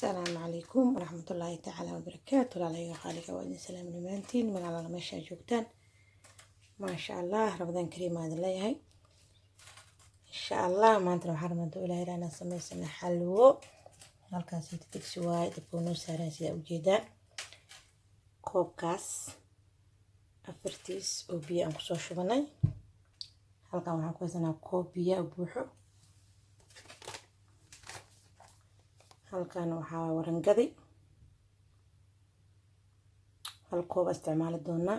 Asalaamu calaykum waraxmatullaahi tacaala wabarakaatu. Walaalayaal qaaliga, waa idin salaam dhammaantiin magaalada meesha aad joogtaan. Maasha Allah, Ramadaan kariim aan idin leeyahay. Insha Allah maantana waxaan rabnaa duu Ilaahay inaan samaysana xalwo. Halkaas inta digsi waaye, dabka noo saaran sidaa ujeedaan. Koobkaas afartiis oo biyo aan kusoo shubanay. Halkan waxaan ku haysanaa koob biyo buuxo. Halkan waxaa warangadi, hal koob isticmaali doonaa,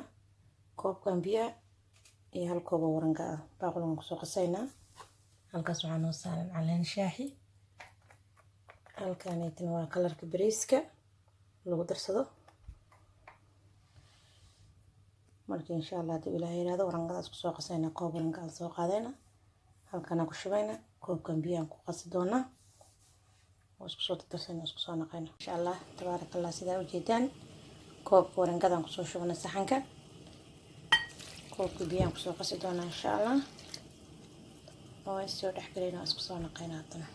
koobkan biyaha iyo hal koob oo waranga ah baaquligan kusoo qasaynaa. Halkaas waxaa noo saaran caleen shaaxi. Halkanaytana waa kalarka bariiska lagu darsado. Marka insha Allah hadduu Ilaahay yiraahdo, warangadaas kusoo qasaynaa. Koob waranga aan soo qaadayna, halkanaan ku shubayna, koobkan biyaan ku qasi doonaa oo isku soo dardarsayna, isku soo naqayna insha Allah. Tabaaraka Allah, sidaa ujeedaan, koobka warangadaan kusoo shubana saxanka, koobka biyaan kusoo qasi doonaa insha Allah, oo is soo dhexgelayna, isku soo naqayna haddana.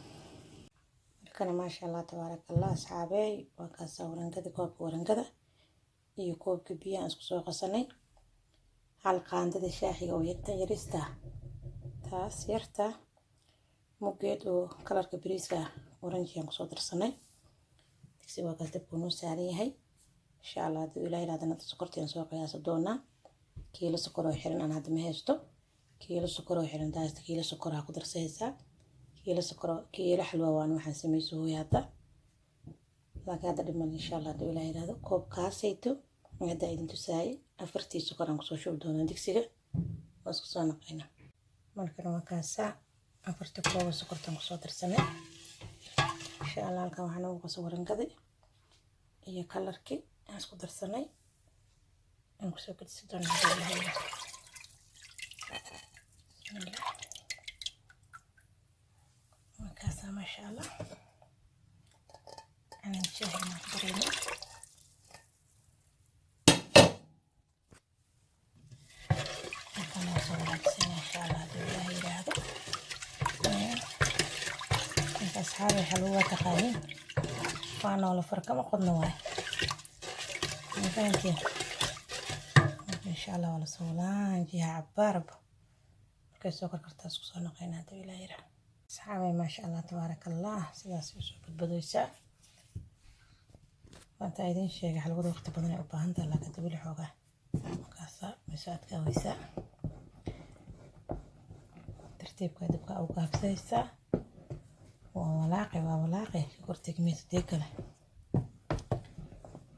Markana maasha Allah, tabaaraka Allah, asxaabey, waa kaasaa warangada, koobka warangada iyo koobka biyaan isku soo qasanay. Hal qaandada shaaxiga oo yartan yarista, taas yarta muggeed oo kalarka bariiska oranjiyan kusoo darsanay. Digsi waa kaas, dabkuu noo saaran yahay. Insha Allah hadduu Ilaah yirahdana sokortaan soo qiyaasa doonaa. Kiilo sokor oo xiran aan hadda ma haysto. Kiilo sokor oo xiran taas, kiilo sokor aa ku darsaysaa, kiilo sokor, kiilo xalwa waan waxaan samayso hooy hadda, laakiin hadda dhiman. Insha Allah hadduu Ilaah yiraahdo, koobkaasayto hadda idin tusaayay afartii sokor aan kusoo shubi doonaa digsiga, waa isku soo naqaynaa. Markana waa kaasaa, afartii koob oo sokortaan kusoo darsanay insha Allah. Halkan waxaa noogu qaso warangaday iyo kalarkii aan isku darsanay, aan kusoo gadisi doonaa haddii Ilaah yiraahdo. Bismillah, waa kaasaa, maasha Allah. Caleen shaahi aan ku darayna. Halkan waa soo wanaagsan insha Allah haddii Ilaah yiraahdo. Marka asxaabi, xalwo waa taqaaniin, waa noola far kama qodno waay, ma fahanteen? Marka insha Allah waa lasoo walaanjiyaa cabbaarba, markay soo karkartaa isku soo naqayna haddii Ilaah yiraahdo. Asxaabi, maasha Allah, tabaaraka Allah, sidaas usoo badbadoysaa. Maanta idin sheegay xalwada waqti badan ay u baahan tahay, laakiin weli xoogaa markaasa way soo adkaaweysaa. Tartiibka dabka u gaabsaysaa, waa walaaqi, waa walaaqi, kortegi mayso. Tii kale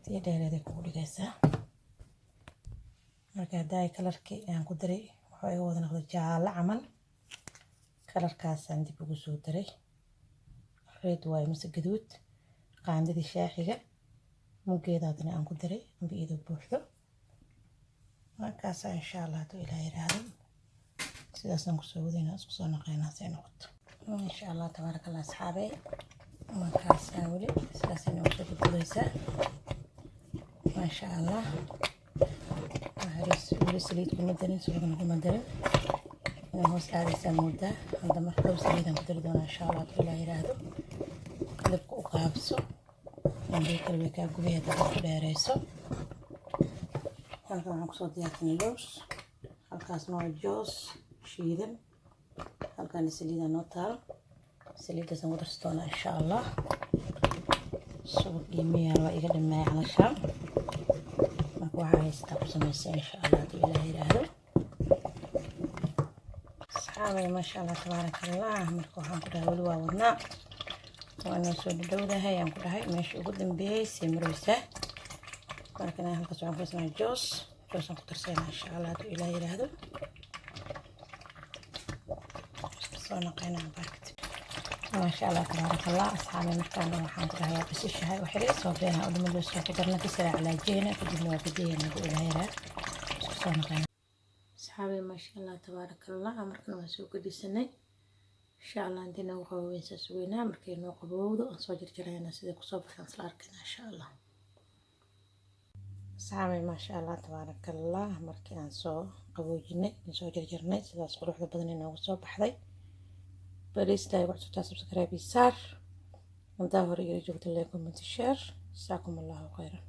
tii dheereeday kugu dhigaysaa. Marka haddaay kalarkii aan ku daray wuxuu iga wada noqday jaallo camal, kalarkaasaan dib ugu soo daray. Red waayo mise gaduud. Qaandadii shaaxiga muggeedaadana aan ku daray amba iyadoo buuxdo. Markaasaa insha Allah hadduu Ilaah yiraahdo, sidaasaan kusoo wadaynaa, isku soo naqaynaa si ay noqoto insha Allah. Tabaaraka Allah, asxaabey, markaasaa weli sidaasay noogu soo gudgudaysaa, maasha Allah. Weli saliid kuma darin, subagna kuma darin, inay hoos aadaysaa moodaa. Hadda mar dhow saliidaan ku dari doonaa insha Allah hadduu Ilaah yiraahdo. Dabka u qaabso, hadii kale way kaa gubay haddaad ku dheereyso. Halkan waxaan kusoo diyaarsanay lows, halkaasna waa joos shiidan, halkaana saliidaa noo taal. Saliiddaasaan ku darsi doonaa insha Allah. Subag iyo miyaal waa iga dhameeyay calashaan. Marka waxaa haystaa ku samaysa insha Allah hadduu Ilaah yiraahdo. Asxaabay, maasha Allah, tabaaraka Allah. Marka waxaan ku dhahay weli waa wadnaa, waa noo soo dhadhowdahay aan ku dhahay, meesha ugu dambeeyay sii maraysaa. Markana halkaas waxaan ku haysanaa joos, joosaan ku darsaynaa insha Allah hadduu Ilaah yiraahdo. Isku soo naqaynaa cabaar kadib. Maasha Allah, tabaaraka Allah, asxaabay. Markaana waxaan ku dhahay waa basishahay, waxyar soo beenaa oo dhama loo soo ku darna kasara calaajeyna, kadibna waa gadiyeyna hadduu Ilaah yiraahdo. Isku soo naqaynaa asxaabay. Maasha Allah, tabaaraka Allah. Markana waan soo gedisanay insha Allah. Intii noogu qaboweysaa sugeynaa, markay noo qabowdo aan soo jarjarayna, siday kusoo baxaan isla arkayna insha Allah. Asxaabay, maasha Allah, tabaaraka Allah. Markii aan soo qaboojinay, aan soo jarjarnay, sidaas quruxda badan inoogu soo baxday. Bariista ay ku cusubtaa, subscribe saar. Haddaa hore ila joogta, like, comment, share. Jasaakum Allahu khayran.